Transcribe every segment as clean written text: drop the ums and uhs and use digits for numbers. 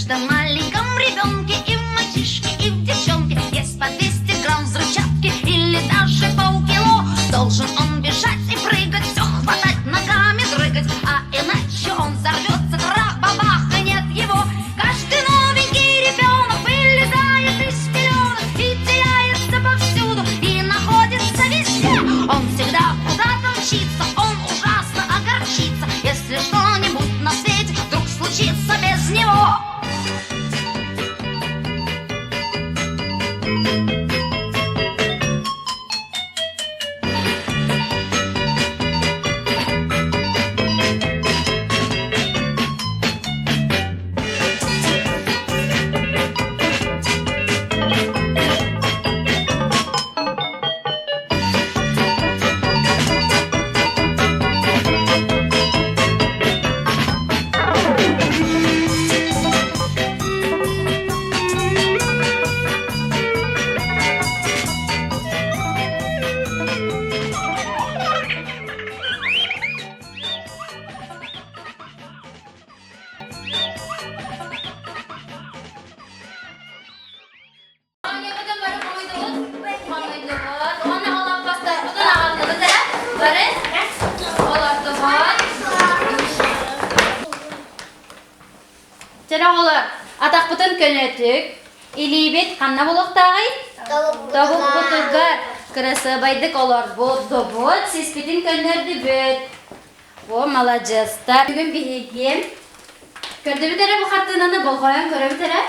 каждом маленьком ребенке и мальчишке, и в девчонке есть по 200 грамм взрывчатки или даже полкило. Должен он бежать и прыгать, все хватать ногами, дрыгать, а иначе он взорвется, трах-бабах, и нет его. Каждый новенький ребенок вылезает из пеленок и теряется повсюду, и находится везде. Он всегда куда-то мчится, он ужасно огорчится, если что-нибудь на свете вдруг случится без него. Оонньуубутун бары хомуйдубут. Хомуйдубут. Уонна олоппосторбутун аҕаллыбыт эрэ. Бары олордубут. Чэ оҕолор, атахпытын көнөтүк, илиибит ханна булуохтааҕый? Тобукпутугар кырасыабайдык олорбут, добут, сиспитин көннөрдүбүт. О, маладьыастар. Бүгүн биһиги көрдүбүт эрэ бу хартыынаны болҕойон көрөбүт эрэ?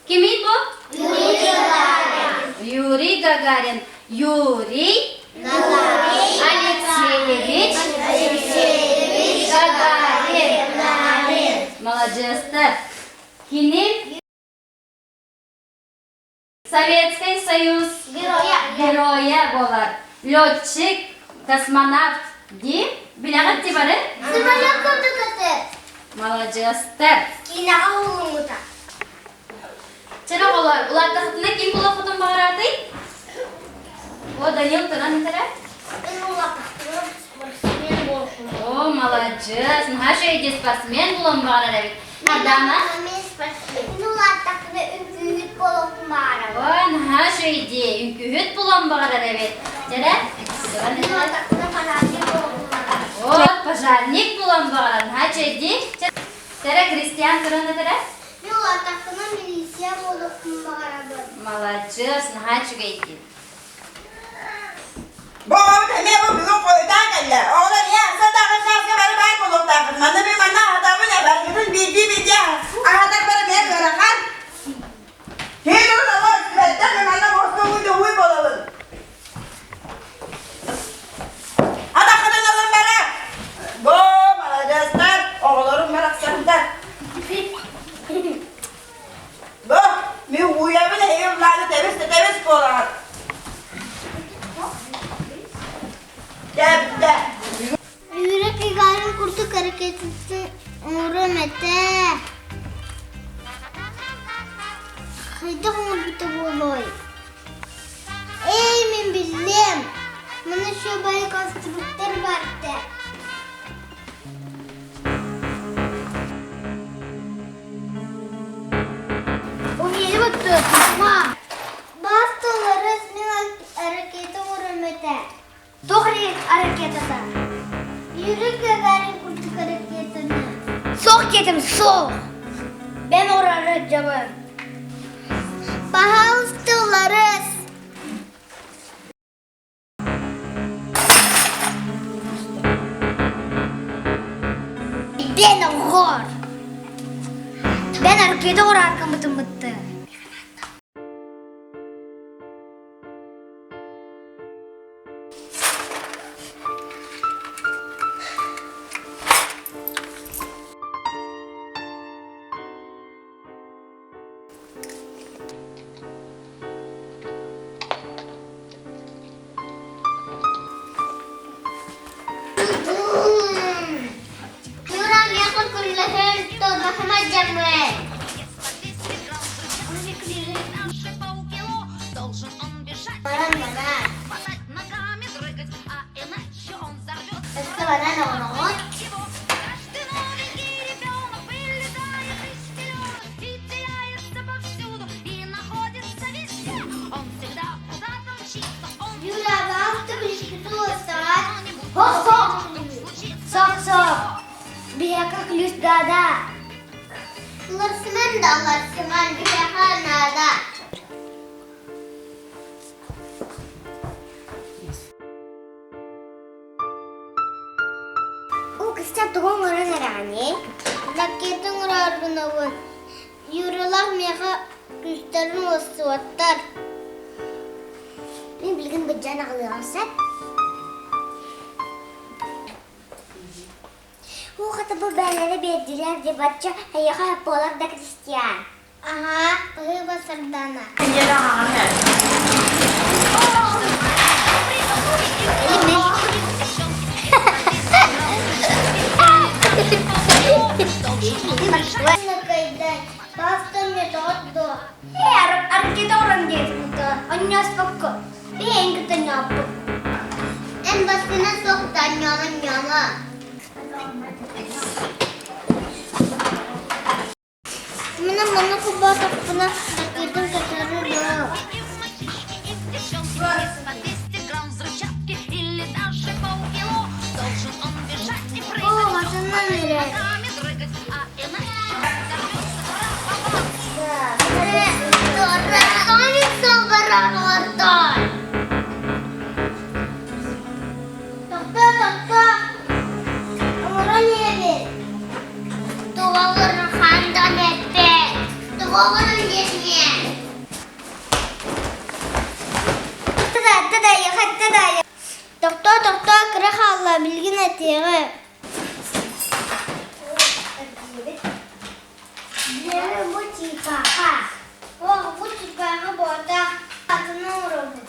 Кимий бу? Юрий Гагарин. Юрий Гагарин. Юрий Алексеевич Алексеевич Гагарин. Гагарин. Маладьыастар. Кини Советский Союз Героя. героя болар. Летчик, космонавт ди. Билэҕит ти бары? Самолет көтүкөтө. Маладьыастар. Киинэҕэ уһулуммута. Чэ оҕолор, улааттахытына ким булуоххутун баҕараатый? О, Данил туран этэрэ. Мен улааттахтына спортсмен буолуохпун. О, маладьыас, наһаа үчүгэй спортсмен булуон баҕарар эбит. Ардана? Мен спортсмен. Мен улааттахпына үҥкүүһүт буолуохпун баҕарабын. О, наһаа үчүгэй дии, үҥкүүһүт булуон баҕарар эбит. Дьэрэ? Туран Мен этэрэ. улааттахпына пожарник буолуохпун баҕарабын. О, пожарник булуон баҕарар, наһаа үчүгэй дии. Дьэрэ, Кристиан туран этэрэ. Мин улааттахпына милиция буолуохпун баҕарабын. Маладьыас, наһаа үчүгэй дии. Бу оҕобут эмиэ бу бүгүн хойутаан кэллэ. Оҕолор ийэ садаҕа чааска бары баар буолуохтааххыт. Манна мин манна аһатабын, барыгытын биирдии-биирдии аһатар бары эмиэ ыарахан. Киһи дьон оҕо истибэттэр, мин манна мостуҥ дуһуй буолабын. Атаххытын ылын бара. Бу маладьыастар, оҕолорум барахсандар. Бу мин уйабын эһиги былааны тэбис да тэбис буолаҕыт. Тэптэ. Юрий Гагарин курдук ракетатын оҥоруом этэ. Хайдах оҥорбута буолуой? Эй, мин биллим. Маны шөбөй конструктор барда. Умели вот мам. Бастылары мен ракета оҥоруом этэ. Туох ракетата? Юрий Гагарин курдук ракетаны. Суох диэтим, суох. Мен урары дьабын. Пожалуйста, уларыс. Бен оҕор. Бен ракета оҕор аркамытыммытты. Юра, миэхэ күллэһэр тобохума дьаммы. Баран баран. Өссө баран оҕоноҕут. Суох, биһиэхэ ключ наада. Уларсыман да уларсыман, биһиэхэ наада. Уу кыста тугу оҥорон эрэҕиний? Ракета оҥороору гынабын. Юралаах миэхэ күүстэрин уостубаттар. Мин билигин быдьаан аҕалыаҕым сөп. Уу хата бу бээлэри биэрдилэр дии бачча эйиэхэ буолар да Кристиан. Аһаа, баһыыба Сардана. Эн бастына суохтан ньома-ньома. Мин манна кубаатахпына ракетам көтөрө дуо? О, машина эрэр. Тохтоо, тохтоо! Оҥорон иһэбин. Туоҕурун хандан эппэт, туоҕурун диэтиҥэ. Тохтоо, тохтоо, кыра хаалла, билигин этиэҕэ. Биэри бу чыыпааха. Ох, бу чыыпааха буотах, атыны оҥоробут.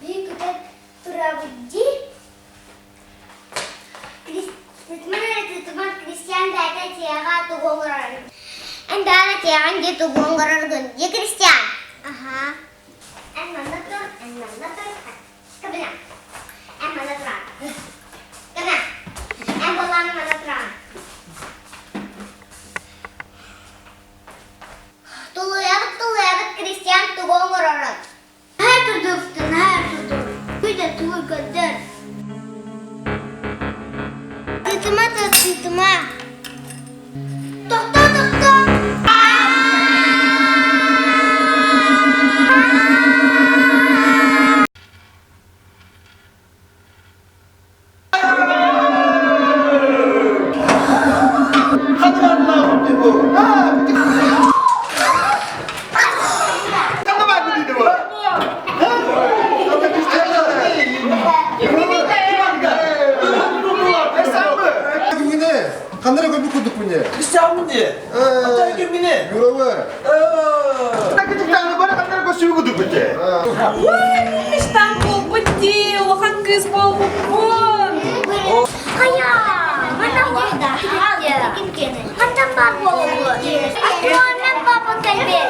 Биир күтэр турабыт дии. Кристиан бэйэтэ тиэҕэ тугу оҥорорун. Эн бэйэҕэ тиэҕин дии тугу оҥороргун дии Кристиан. Аһаа. Эн манна тур, эн манна тур. Кыбына. Эн манна туран. Кына. Эн буоллаҕына манна туран. Тулуйабыт, тулуйабыт Кристиан тугу оҥорорун. Наһаа турдуктун, наһаа турдук. Күйдэ тугу көрдөр. Тытыма да тытыма. Тохтоо, тохтоо. Ханна көрбүт курдук міне. Исаамыне. Ата мине. Юралы. Такытыктааны бары ханна көсүү курдук бите. Мечтам буолбут дии, улахан кыыс буолбуппун. Хайа, манна Хантан бар буолбут? Аттуаннан папа кэлбит.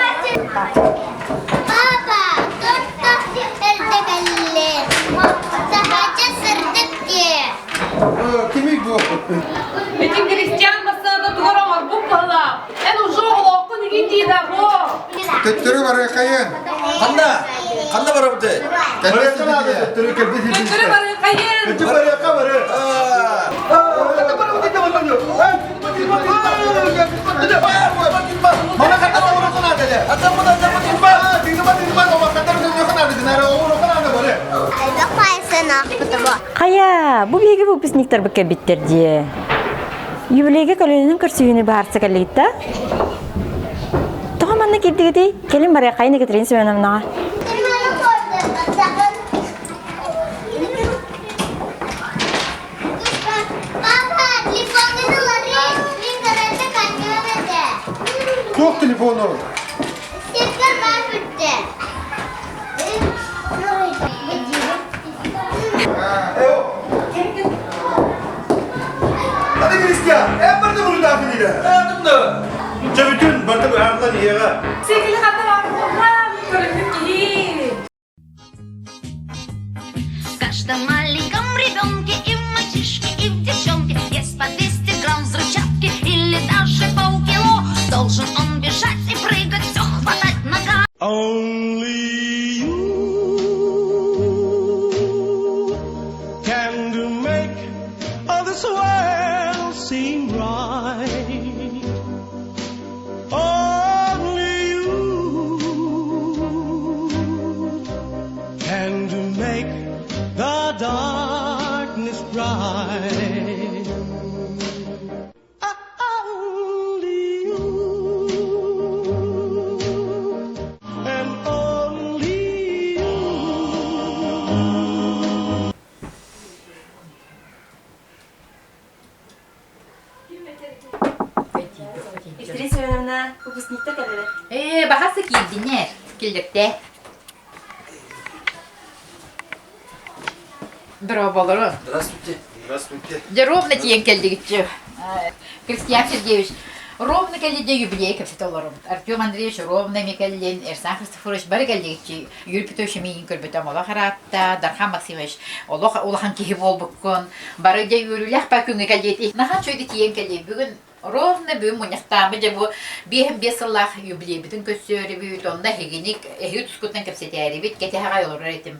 Папа, тотто эрдэ кэллэ. Сахача сырдык дии. Кимий бу? Этим Кристиан бассаада тугар оҥорбут баһылаах. Эн уже оҕолооххун игин дии да бу. Төттөрү барыахайын. Ханна? Ханна барабыт? Төттөрү кэлбит Төттөрү барыахайын. Төттөрү барыаха бары. Ханна барабыт Хайа, бу биһиги выпускниктарбыт кэлбиттэр дии. Юбилейга көлүөнэнэн көрсүһүүнү баарса кэллигит да? Тоҕо манна киирдигитий? Кэлин барыаххайын Екатерина Семеновнаҕа. Папа, телефоҥҥун ыларый? Мин кыратык анньыам этэ. Туох телефону? Сиргэр баар бүттэ. Hadi Hristiyan, en barda bunu da bilire. Чэ бүтүн, барда быһаарыллан иһиэҕэ. Сикили хата барбыллам, көрүнүк киһи. В каждом маленьком ребенке и в мальчишке, и в девчонке есть по 200 грамм взрывчатки или даже полкило. Должен он бежать и прыгать, все хватать ногами. Only you can do make all the Семеновна, выпускниктар кэлэлэр. Ээ, баҕас киирдинэр, киллэртээ. Дорооболору. Здравствуйте. Здравствуйте. Дьэ, ровно тиийэн кэллигитчи. Кристиан Сергеевич, ровно кэллиде юбилей кэпсэтэ олоробут. Артем Андреевич ровно эмиэ кэллин, Эрсан Христофорович бары кэллигитчи. Юрий Петрович миигин көрбөтөм олох ыраатта, Дархан Максимович олох улахан киһи буолбуккун. Бары дьэ үөрүүлээх ба күҥҥэ кэллиэти. Наһаа үчүгэй тиийэн кэллиэ. Бүгүн Ровно бүгүн мунньахтааммыт дьэ бу биэһин биэс сыллаах юбилейбытын көрсөөрүбүт, онно эһигини эһиги тускутунан кэпсэтээрибит, кэтэһэҕэй олорор этим.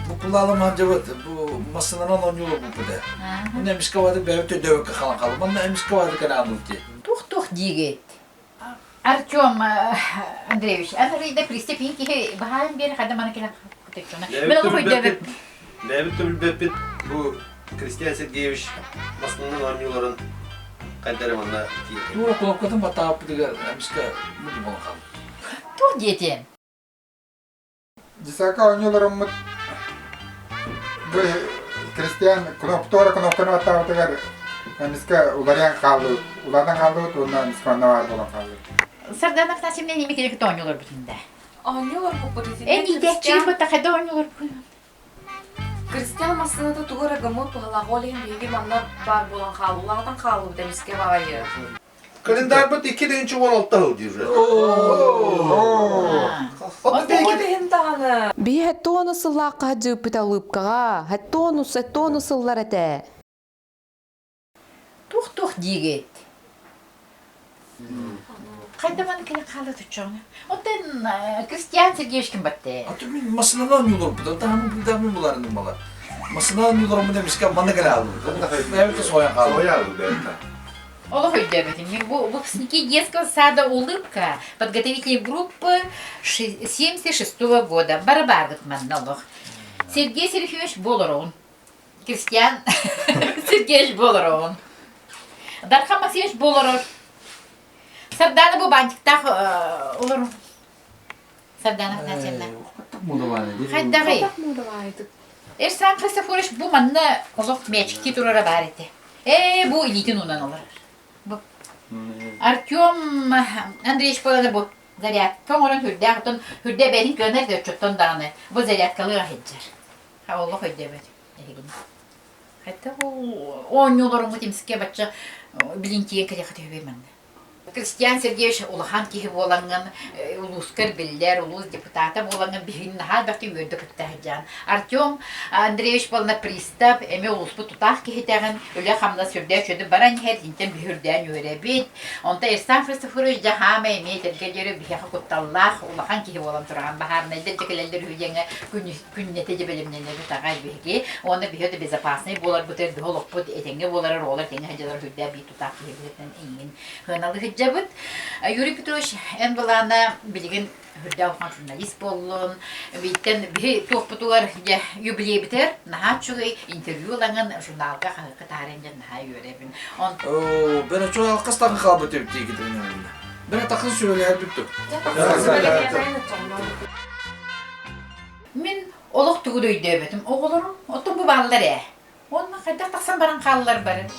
Бу кулаалам дьабыт бу массыынанан оонньуулар буппута. Мунна эмискэ баады бэйэбит өйдөөбөккө халан хаалым. Манна эмискэ баады кэлэн дии. Туох-туох диигит? Артем Андреевич, эн арыйда пристепин киһи баһаан биэр хада маны кэлэн Мен олох өйдөөбөт. Бэйэбит төбүлбэппит бу Кристиан Сергеевич массыынанан оонньууларын хайдары манна тиийэн. Тура кнопкатын баттаабыппытыгар эмискэ муду буолан хаалбыт. Туох диэтиэн? Десака оонньууларыммыт бу Кристиан кнопка кнопканы баттаабытыгар эмискэ уларыйан хааллыбыт, улаатан хааллыбыт уонна эмискэ онно баар буолан хааллыбыт. Сардана Афанасьевна ними кэлэкит оонньууларбытын да. Оонньууларбыппыт Эн иитээччигин бытта хайда оонньууларбын? Кристиан массыыната тугу эрэ гыммыт быһылаах, ол иһин биһиги манна баар буолан хааллыбыт, улаатан хааллыбыт эмискэ баҕайы. Календарбыт 2016 сыл дии уже. Ол иһин даҕаны. Биһи хэттуону сыллаахха дьыыппыта улыбкаҕа, хэттуону сэттуону сыллар этэ. Туох-туох диигит? Хайда маны кэлэ хаала туччоҥ. Оттон Кристиан Сергеевич ким батты? А то мин массыынанан оонньууларбыт, таһым таһым буларыным бала. Массыынанан оонньууларбыт эмискэ манна кэлэ хаалбыт. Бэйэбит соһуйан хаалбыт. Соһуйан бэйэбит. Олох өйдөөбөтүм. Бу выпускники детского сада «Улыбка» подготовительной группы 76 года. Бары манна олох. Сергей Сергеевич Болорон. Кристиан Сергеевич Болорон. Дархан Максимович Болорор. Сардана бу бантиктаах олору. Сардана Афанасьевна. Хайдаҕый? Эрсан Христофорович бу манна олох мээчиктии турара баар этэ. Ээ, бу илиитин уунан олорор. Бу. Артем Андреевич буолана бу зарядка оҥорон хүрдээх отон хүрдэ бэйэтин кыанар да оччоттон даҕаны бу зарядкалыы сылдьар. Олох өйдөөбөт эһигини. Хотя оонньууларыҥҥыт имскэ бачча билинтийэн кэлиэххэ үһү манна. Кристиан Сергеевич улахан киһи буолаҥҥын, улуускар биллэр, улуус депутата буолаҥҥын биһигини наһаа элбэхтик үөрдэ кытта сылдьаҕын. Артем Андреевич буолна пристав, эмиэ улууспут тутаах киһитэҕин, үлэ-хамнас сүрдээх үчүгэйдик баран иһэр, итинтэн биһи үрдээн үөрэбит. Онтон Эрсан Христофорович дьэ хаама эмиэ этэргэ диэри биһиэхэ кутталлаах улахан киһи буолан тураҕын. Баһаарынайдар дьэ кэлэллэр үһү диэҥҥэ күннэтэ дьэ бэлэмнэнэбит аҕай биһиги. Уонна биһи да безопасный буоларбытыгар, биһи олохпут этэҥҥэ буоларар, оҕолор этэҥҥэ сылдьаллар үрдээх биир тутаах киһи быһыытынан эйигин сыаналыы сылдьабыт. Юрий Петрович, эн былаана билигин үрдээх улахан журналист буоллун, бийтэн биһи туохпутугар дьэ юбилейбитигэр наһаа үчүгэй интервью ылаҥын журналга хаһыакка таһааран дьэ наһаа үөрэбин. Оо, бэрэ чуо алқас тахы хаалбыт эбит диигитин Бэрэ тахын сүбэлэһэр бүттүк. Мин олох тугу да өйдөөбөтүм. Оҕолорум оттон бу бааллар ээ. Уонна хайдах тахсан баран хааллар бары.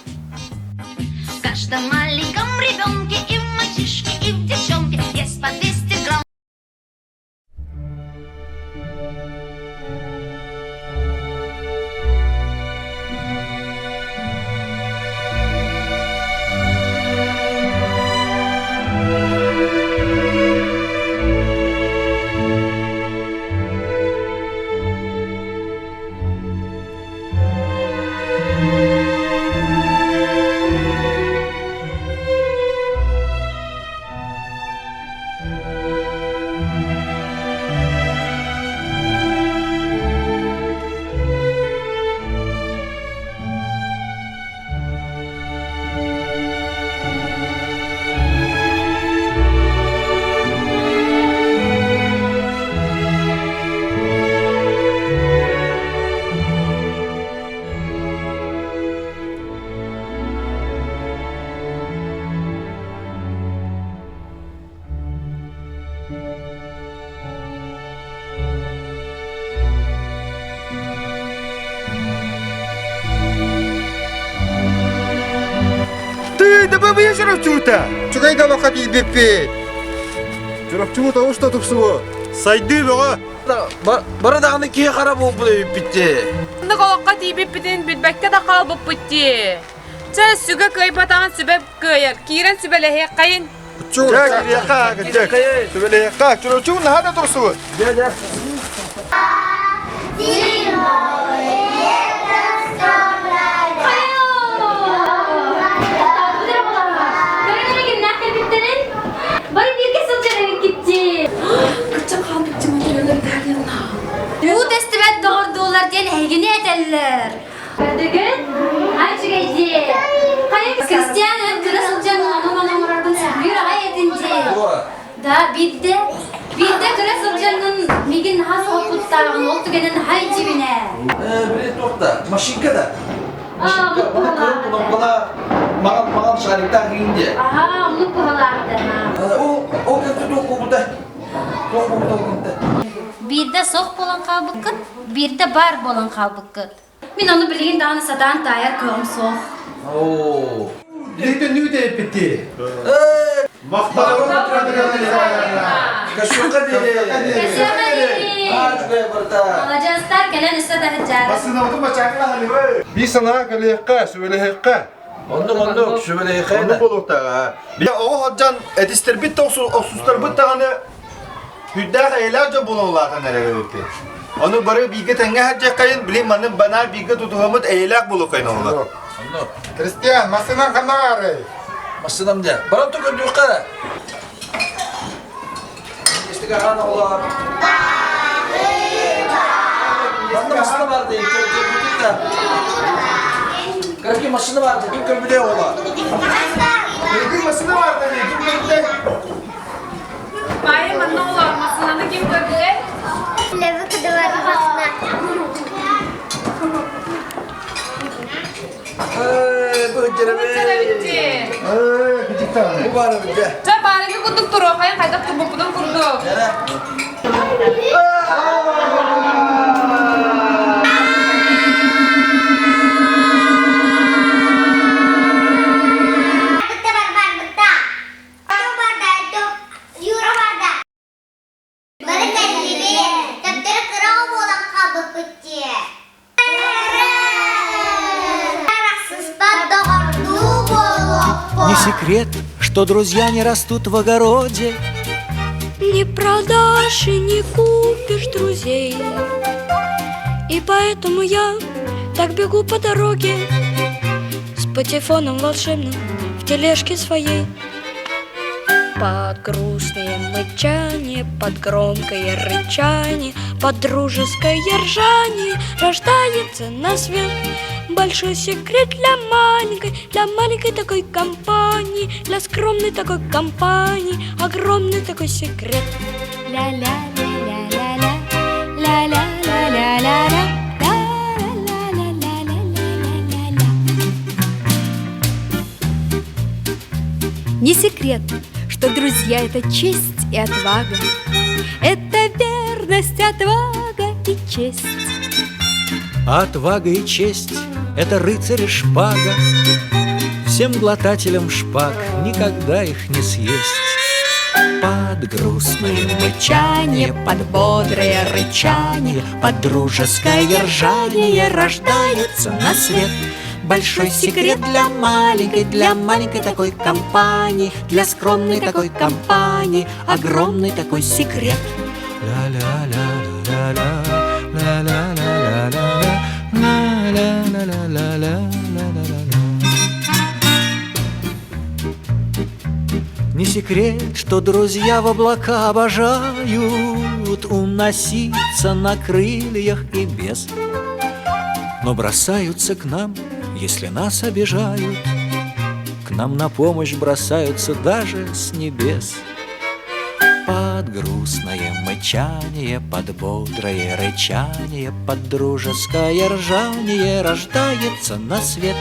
В каждом маленьком ребенке и в мальчишке, и в девчонке есть по 200 грамм. Бабыйа Чурапчыбыта. Чугай да олоххо тиийбиппит. Чурапчыбыт олус да тупсубут. Сайдыы бөҕө. Бары даҕаны киһи хара буолбут эбиппит дии. Маннык олоххо тиийбиппитин билбэккэ да хаалбыппыт дии. Чэ, сүгэ кыайбатаҕын сүбэ кыайар. Киирэн сүбэлэһиэххэйин. Чэ, кириэххэ, сүбэлэһиэххэ. Чурапчыбыт наһаа да тупсубут. Дьэ, дьэ. Бары бииргэ сылдьар эбиккит дии. Уу тэстибэт доҕордуулар диэн эһигини этэллэр. Көрдүгүт? Ай үчүгэй дии. Хайа Кристиан эн кыра сылдьан ону-маны оҥорорбун сөбүлүүр аҕай этин дии. Да, биирдэ, биирдэ кыра сылдьаҥҥын миигин наһаа соһуппуттааҕын, ол түгэнэ наһаа илдьибинэ. Э, били туох да, машинка да. Машинка, оны кырын кнопкала маған маған шариктаах иин диэ. Аха, оннук быһалаахта. Ол ол кэнтэ туох буолбута? Туох буолбута ол кэнтэ? Биирдэ суох буолан хаалбыккыт, биирдэ баар буолан хаалбыккыт. Мин ону билигин даҕаны сатаан таайар кыаҕым суох. Оо. Бүтүннүү тэйиппиттии. Кашука дири. Кашука дири. Маладьыастар кэлэн өссө да сылдьаары. Массыынабытын бачаакылаһаныбы. Бии санаа кэлиэххэ, сүбэлэһиэххэ. Оннук оннук сүбэлэһиэххэ. Оннук буолуохтааҕа. Оҕо сылдьан этистэрбит да охсустарбыт даҕаны Сүрдээх эйэлээх дьон буолан улаатан эрэр эбиппит. Ону бары бииргэ тэҥҥэ сылдьыаххайын, билин маннык банаар бииргэ тутуһаммыт эйэлээх буолуоххайын оҕолор. Кристиан, массыынан ханна баарый? Массыынам дьэ. Баран ту көрдүөххэ. Истигэ хаан оҕолор. Манна массыына бар дии, көрбүтүт да. Кыракый массыына бар дии, ким көрбүтэ оҕолор? Кыракый массыына бар дии, ким көрбүтэ? Майя манна олор массыынаны ким көрдүлэр? Чэ, баарыгы курдук туруохайын хайдах турбуппутун курдук. Юра барда. Бары кэллибит. Төптөрү кыра буолан хаалбыппыт дии. Арахсыспат доҕордуу буолуохпут. Не секрет, что друзья не растут в огороде. Не продашь и не купишь друзей. И поэтому я так бегу по дороге С патефоном волшебным в тележке своей. Под грустное мычание, под громкое рычание, Под дружеское ржание рождается на свет Большой секрет для маленькой, для маленькой такой компании, Для скромной такой компании, огромный такой секрет. Ля-ля-ля-ля-ля-ля, ля-ля-ля-ля-ля-ля, ля-ля-ля-ля-ля-ля-ля. Не секрет, что друзья – это честь и отвага. Это верность, отвага и честь. Отвага и честь – это рыцарь и шпага. Всем глотателям шпаг никогда их не съесть. Под грустное мычание, под бодрое рычание, Под дружеское ржание рождается на свет Большой секрет для маленькой, для маленькой такой компании, Для скромной такой компании, огромный такой секрет. Ла-ла-ла-ла-ла, ла-ла-ла-ла-ла, ла-ла-ла-ла-ла-ла-ла-ла. Не секрет, что друзья в облака обожают Уноситься на крыльях и без Но бросаются к нам, если нас обижают К нам на помощь бросаются даже с небес Под грустное мычание, под бодрое рычание, Под дружеское ржание рождается на свет.